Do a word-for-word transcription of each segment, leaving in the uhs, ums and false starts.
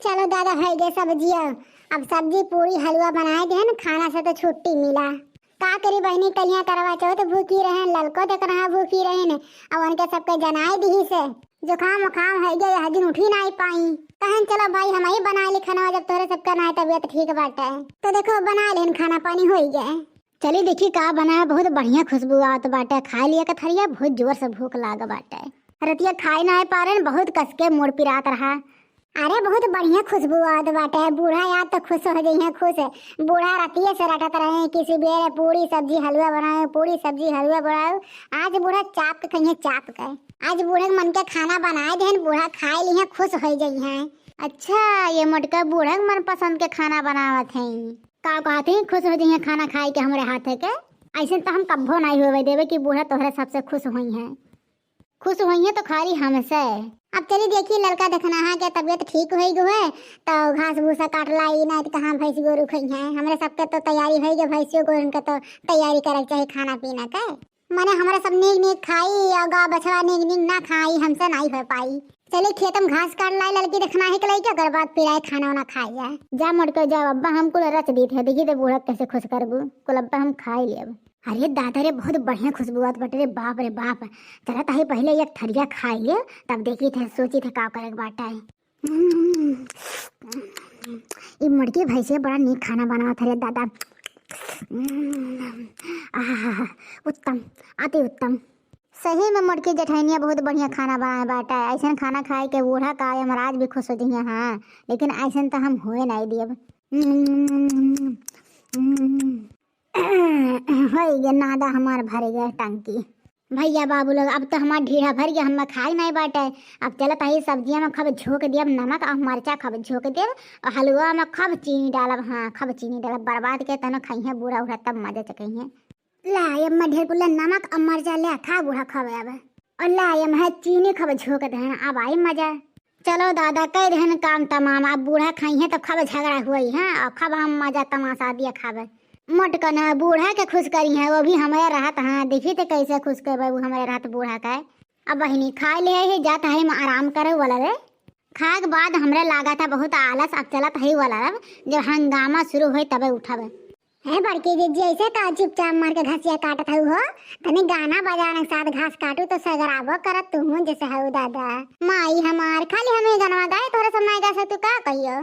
चलो दादा, होइ गए सब्जिया। अब सब्जी, पूरी, हलवा बनाए देन, खाना से तो छुट्टी मिला। का करी बहिनी, कलिया करवा चौथ भूखी रहेन, ललको देखना भूखी रहेन, अब उनके सबके जनाए दिहिस। जुकाम उकाम होइ गए, यह दिन उठी नाहीं पाई। कहन चलो भाई, हमहीं बनाइ ली खाना, जब तोहरे सबके नाहीं तबियत ठीक बाटे। तो देखो, बनाइ लेन, खाना पानी होइ गए। चली देखी का बना है, बहुत बढ़िया खुशबू आवत बाटे। खाइ लिया के थरिया, बहुत जोर से भूख लाग बाटे। रतिया खाइ नाहीं पारेन, बहुत कसके मूड़ पिरात रहा। अरे बहुत बढ़िया खुशबू आवत बाटे, बूढ़ा यार तो खुश होइ जइहें, खुश। बूढ़ा रतिये से रटत रहे कि सुबेरे पूरी सब्जी हलवा बनाओ, पूरी सब्जी हलवा बनाओ। आज बूढ़ा चाप के खइहें, चाप के। आज बूढ़ा के मन के खाना बनाए देन, बूढ़ा खाइ लिहें, खुश होइ जइहें। अच्छा, ये मोटका बूढ़ा के मनपसंद के खाना बनावत हैं। का कहत हैं, खुश होइ जइहें खाना खाइ के हमरे हाथे के? अइसन तो हम कब्बो नाहीं होवे देबे कि बूढ़ा तोहरे सबसे खुश होइहें। खुश होइहें तो खाली हमसे। अब चली देखी ललका देखना है के तबियत ठीक होइ गए है, तो घास भूसा काट लाई, नाहीं तो कहाँ भैंस गोरू खइहें। हमरे सबके तो तैयारी होइ गए, भैंसियो गोरू के तो तैयारी करे के चाही खाना पीना के। मने हमरे सब नीक नीक खाई और गाँव बछवा नीक नीक ना खाई, हमसे नाहीं होइ पाई। चली खेत में घास काट लाई ललकी देखना है के लइके, ओकर बाद फिर आए खाना वाना खाई जाए। जा मोटको जा, अब्बा हम कुल रच दीत है, देखी तो बूढ़ा कैसे खुश करबू, कुल अब्बा हम खाइ लेब। अरे दादा रे, बहुत बढ़िया खुशबू आवत बाटे रे, बाप रे बाप। चला ताही पहिले एक थरिया खाइ ले, तब देखी थे, सोची थे का करे के बाटे। हम्म, ई मोटकी भैंसिया बड़ा नीक खाना बनावत है रे दादा। हम्म, आहा, उत्तम, अति उत्तम। सही में मोटकी जेठनिया बहुत बढ़िया खाना बनाए बाटे। अइसन खाना खाइ के बूढ़ा का यमराज भी खुश होइ जइहें, हाँ, लेकिन अइसन तो हम होए नाहीं दियब। हम्म, हम्म, हम्म। होइ गए नादा हमार, भर गए टंकी। भइया बाबू लोग, अब तो हमार ढीढ़ा भर गए, हमें खाइ नाहीं बाटे। अब चलत हई सब्जिया में खूब झोंक दियब नमक और मरचा, खूब झोंक दियब और हलवा में खूब चीनी डालब। हाँ, खूब चीनी डालब, बर्बाद के तनो खइहें बूढ़ा उढ़ा, तब मजा चकइहें। ला, ये में ढेर कुल नमक और मरचा ले, खा बूढ़ा, खावे अब। और ला, ये में चीनी खूब झोंक देन, अब आई मजा। चलो दादा, कइ देहन काम तमाम, अब बूढ़ा खइहें तो खूब झगड़ा होई, हाँ, और खूब हम मजा तमाशा दिया खाबे। मोटकन बूढ़ा के खुश करिहें, वो भी हमरे रहत, हाँ, देखी तो कैसे खुश करबे वो हमरे रहत बूढ़ा के। अब बहिनी खाइ ले है, जात है हम आराम करे वाला रे। खाए के बाद हमरे लागत है बहुत आलस, अब चलत है वाला रे, जब हंगामा शुरू होई तबे उठबे। हे बड़की जिज्जी, ऐसे का चुपचाप मार के घसिया काटत हऊ हो? तनी गाना बजाना के साथ घास काटू तो सगराबो करत तू हूँ जैसे हऊ दादा। माई हमार, खाली हम ही गनवा गाए, तोहरे सब नाई गा सकतू का कहियो?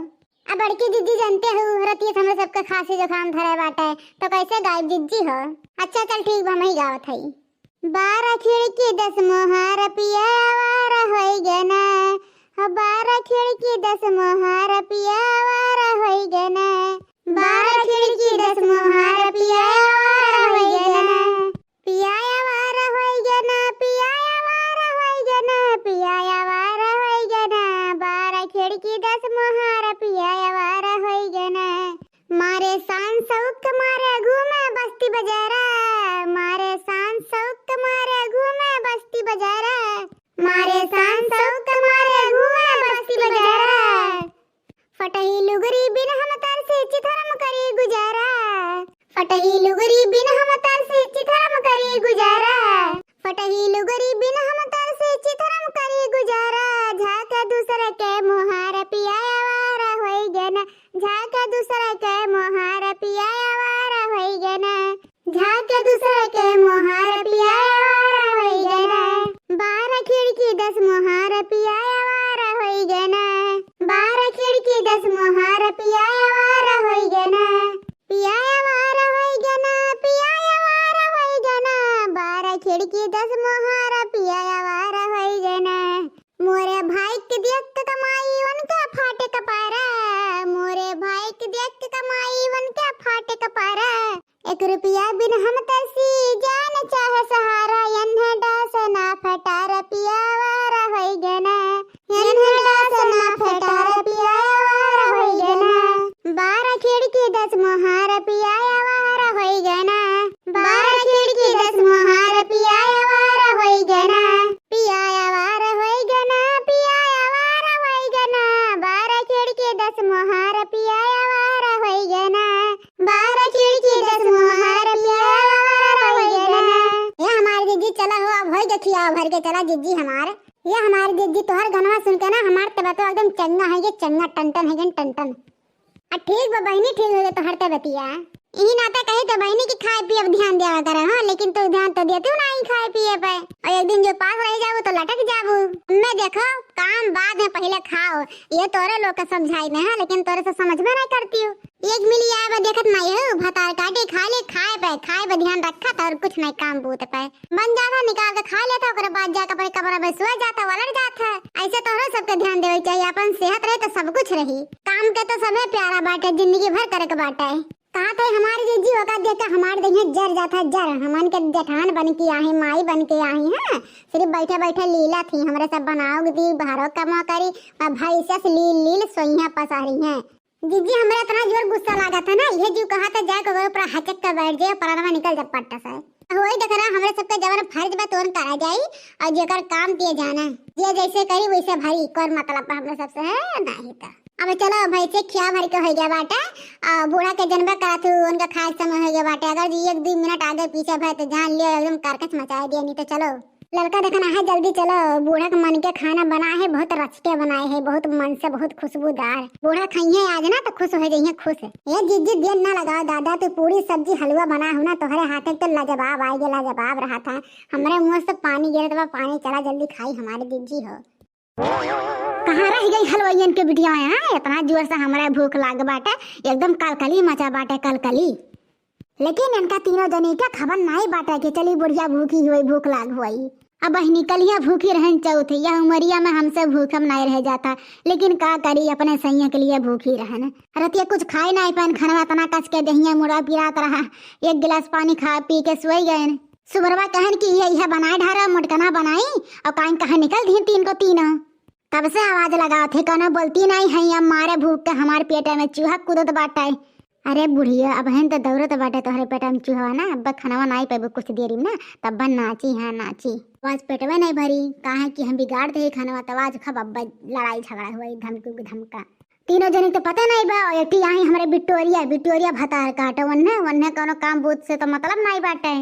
अब बड़की जिज्जी जानते हऊ, रतिये से हमरे सबके खांसी जुकाम धरे बाटे, तो कैसे गायब जिज्जी हो? अच्छा चल ठीक बा, हम ही गावत हई। बारह खिड़की दस मोहार पिया आवार होई गना, हो बारह खिड़की दस मोहार पिया आवार होई गना, बारह खिड़की दस मोहार पिया आवार होई गना, पिया आवार होई गना, पिया आवार होई गना, पिया आवार होई गना, बारह खिड़की दस मोहार पिया आवार होई गना। मारे शान शौक मारे घूमे बस्ती बजारा, मारे शान शौक मारे घूमे बस्ती बजारा, मारे शान शौक मारे घूमे बस्ती बजारा। फटही लुगरी बिन हम तरसे चिथरम करी गुजारा, फटही लुगरी बिन हम तरसे चिथरम करी गुजारा, फटही लुगरी बिन हम तरसे चिथरम करी गुजारा। झाके दूसरे के मोहार पिया आवारा होई गना, झाके दूसरे के मोहार पिया आवारा होई गना, झाके दूसरे के मोहार पिया आवारा होई गना। बारह खिड़की दस मोहार पिया आवारा होई गना, बारह खिड़की दस मोहार पिया आवारा होई गना, पिया आवारा होई गना, पिया आवारा होई गना, बारह खिड़की दस मोहार पिया आवारा होई गना। मोरे भाई के देख के कमाई उनके फाटे कपारा, मोरे भाई के देख के कमाई उनके फाटे कपारा। एक रुपया बिन हम तरसी जान चाहे सहारा, यन्हे डास ना फटार पिया आवारा होई गना, यन्हे डास ना फटार पिया आवारा होई गना। बारह खिड़की दस मोहार पिया आवारा होई गना, बारह खिड़की दस मोहार पिया आवारा होई गना, पिया आवारा होई गना, पिया आवारा होई गना, बारह खिड़की दस मोहार पिया आवारा होई गना, बारह खिड़की दस मोहार पिया आवारा होई गना। ए हमार जिज्जी चला हो, अब होई गखिया भर के चला जिज्जी हमार। ये हमार जिज्जी तोहर गनवा सुन के ना हमार तबीयत एकदम चंगा है, ये चंगा टनटन है, टनटन। आ ठीक बा बहिनी, ठीक हो गए तोहर तबीयतिया। इही नाते कही तो बहिनी कि खाए पिए पे ध्यान देवा करे, हाँ, लेकिन तू ध्यान तो देती नहीं खाए पिए पे। और एक दिन जो पास रह जाबू तो लटक जाबू। मैं देखो काम बाद में पहले खाओ, ये तोरे लोग के समझाई में है, लेकिन तोरे से समझ में नहीं करती हूँ। एक मिली आए बा देखत नहीं हो, भतार काटी खाली खाए पे, खाए पे ध्यान रखा था और कुछ नहीं काम बूत पे। बन जाता निकाल के खा लेता, ओकरे बाद जाके अपने कमरा में सो जाता, वलट जाता। ऐसे तोहरो सबके ध्यान देवे के चाहिए, अपन सेहत रहे तो सब कुछ रही। काम के तो समय प्यारा बाटे, जिंदगी भर करे के बाटे। कहा थे हमारी जिज्जी ओका देख के हमार देहिया जर जाता, जर। हमन के जेठान बन के आई, माई बन के आई हैं, सिर्फ बैठे बैठे लीला थी, हमरे सब बनाओ दी, बाहरों कमा करी, और भैंसे से लील लील सोइया पसारी हैं। जिज्जी, हमरा इतना जोर गुस्सा लागत है ना, ये जीव कहा था जाए के ओकरे ऊपर हचक के बैठ जाए, प्राणवा निकल जा पट्टा से। वही देख रहा, हमरे सबके जवन फर्ज बा तोन करा जाई, और जेकर काम दिए जाना, जे जैसे करी वैसे भरी, कोर मतलब बा हमरे सबसे है नहीं तो। अब चलो भाई से खिया भर के हो गया बाटे, आ, बूढ़ा के जनबे करा तू, उनका खाए के समय हो गया बाटे, अगर जी एक दो मिनट आगे पीछे भय तो जान लियो एकदम करकच मचाए दिया, नहीं तो चलो। लड़का देखना है, जल्दी चलो, बूढ़ा के मन के खाना बना है, बहुत रच के बनाए है, बहुत मन से, बहुत खुशबूदार। बूढ़ा खाइए आज ना तो खुश हो जाइए, खुश। ए जिज्जी, देर ना लगाओ दादा, तू पूरी सब्जी हलवा बना हो ना, तोहरे हाथे के तो लाजवाब आए गे, लाजवाब रहा था। हमरे मुंह से पानी गिरत बा, पानी चला जल्दी खाई हमारे जिज्जी हो। कहाँ रह गई हलवाइयन के बिटिया, हाँ? इतना जोर से हमरा भूख लाग बाटे, एकदम कलकली मचा बाटे, कलकली। लेकिन इनका तीनों जनी के खबर नाई बाटे कि चली बुढ़िया भूखी हुई, भूख लाग हुई। अब बहिनी कलिया भूखी रहन चौथ, यह उमरिया में हमसे भूखम नाई रह जाता, लेकिन का करी, अपने सैया के लिए भूखी रहन। रतिया कुछ खाए नाई पान, खाना इतना कस के दहिया मुड़ा पिरात रहा, एक गिलास पानी खा पी के सोई गए। सुबरवा कहन कि ये, यह बनाए ढारा, मोटकना बनाई, और काइन कहाँ निकल दी तीन को तीनों। तब से आवाज लगावत है, कोनो बोलती नाई है, या मारे भूख के हमारे पेटे में चूहा कूदत बाटे। अरे बुढ़िया, अबहिन तो दौड़त बाटे तोहरे पेटे में चूहा ना, अब खनवा नाई पेबू कुछ देरी में ना, तब नाची, हाँ नाची। आज पेटवे नहीं भरी, काहे कि हम बिगाड़ दे खनवा, तब आज खूब अब लड़ाई झगड़ा हुई, धमकी धमका। तीनों जने तो पता नहीं बा, और एटी आई हमरे बिटोरिया, बिटोरिया भतार काटे, वन्ने, वन्ने कोनो काम बूत से तो मतलब नहीं बाटे।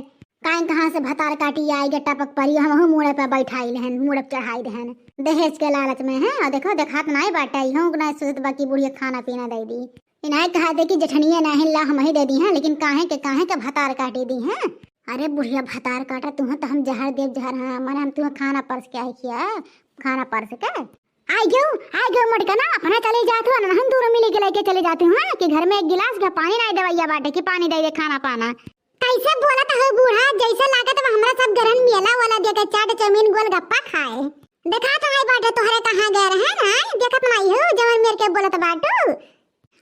काहे कहाँ से भतार काटी आई गे टपक परी, हमहू मूड़े पे बैठाई लेहन, मूड़े पे चढ़ाई देहन। दहेज के लालच में है, और देखो देखात नाई बाटे, इहों के नाई सोचत बा कि बुढ़िया खाना पीना दे दी। इनाई कहा दे कि जेठनिया नाहिन ला हमही दे दी हैं, लेकिन काहे के, काहे के भतार काटी दी हैं। अरे बुढ़िया भतार काटा, तुहँ तो हम जहर देव जहर, हाँ, माने हम तुहँ खाना परस के आई खिया, खाना परस के। आई गयो, आई गयो मोटकना, अपना चले जात हो, अनहन दूर मिले के लेके चले जाती हूँ, हाँ, कि घर में एक गिलास का पानी नाई देवैया बाटे कि पानी दे दे खाना पाना। कैसे बोलत हो बूढ़ा, जैसे लागत बा हमरा सब घरन मेला वाला देखे चाट चाउमीन गोलगप्पा खाए। देखा तो है बाटे तोहरे कहाँ गए रहे ना, देखत नाई हो जवन मेर के बोलत बाटू।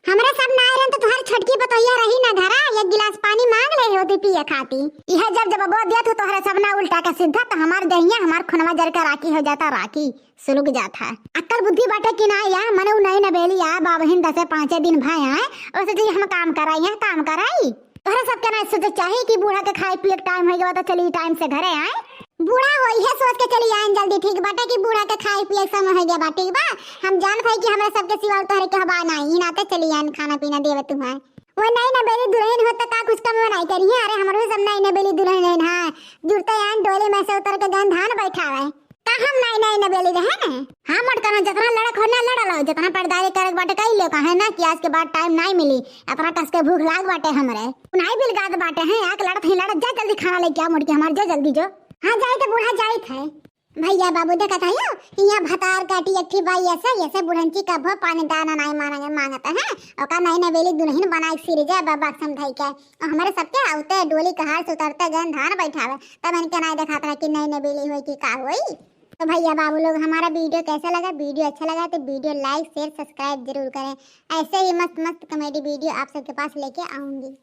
हमरा सब ना रहन तो तोहर छोटकी बतैया रही ना घरा, एक गिलास पानी मांग ले होती पिए खाती। यह जब जब बोल दिया तो तोहरे सब ना उल्टा का सीधा, तो हमार दहिया हमार खुनवा जर के राखी हो जाता, राखी सुलग जात है। अक्कल बुद्धि बाटे कि ना या, मने उ नई नबेली आ, बाबहिन दसे पाँचे दिन भाई आए, ओसे जी हम काम कराई, यहाँ काम कराई। तोहरे सबके ना सोचे चाहिए कि बूढ़ा के खाए पिए के टाइम हो गया, तो चली टाइम से घरे आए। बूढ़ा हो इहे सोच के चली आए जल्दी, ठीक बाटे कि बूढ़ा के खाए पिए के समय हो गया बा, ठीक बा। हम जानत है कि हमरा सबके सिवा तोहरे के हवा ना, ई नाते चली आए खाना पीना देवे तुम्हें। वो नई नबेली दुल्हन हो तो का कुछ कम नहीं करी है? अरे हमरो सब नई नबेली दुल्हन है, हाँ, जुड़ते आए डोली में से उतर के गन धान बैठावे। का हम नाई नाई नबेली रहे न? हाँ मोटकना, जितना लड़क हो ना लड़ लो, जितना पढ़दाई करे के बाटे कई लो, काहे ना कि आज के बाद टाइम नाई मिली, इतना कस के भूख लाग बाटे हमरे। नाई बिलगात बाटे हैं, आके लड़त ही लड़त, जा जल्दी खाना लेके आ मोटकी हमार, जा जल्दी जो। हाँ जाई तो बूढ़ा जाई थे। भैया बाबू देखत हयो, यहाँ भतार काटी एक ठी बाई ऐसे, ऐसे बुढ़ंची कभो पानी दाना नाई मांगे, मांगत है, ओका नाई नबेली दुल्हन बनाए के सिर जा बा बक्सम धई के। और हमारे सबके आवते डोली कहार से उतरते गन धान बैठावे, तब इनके नाई देखात रहा कि नई नबेली होई कि का होई। तो भैया बाबू लोग, हमारा वीडियो कैसा लगा? वीडियो अच्छा लगा तो वीडियो like, share, subscribe जरूर करें। ऐसे ही मस्त मस्त comedy video आप सबके पास लेके आऊंगी।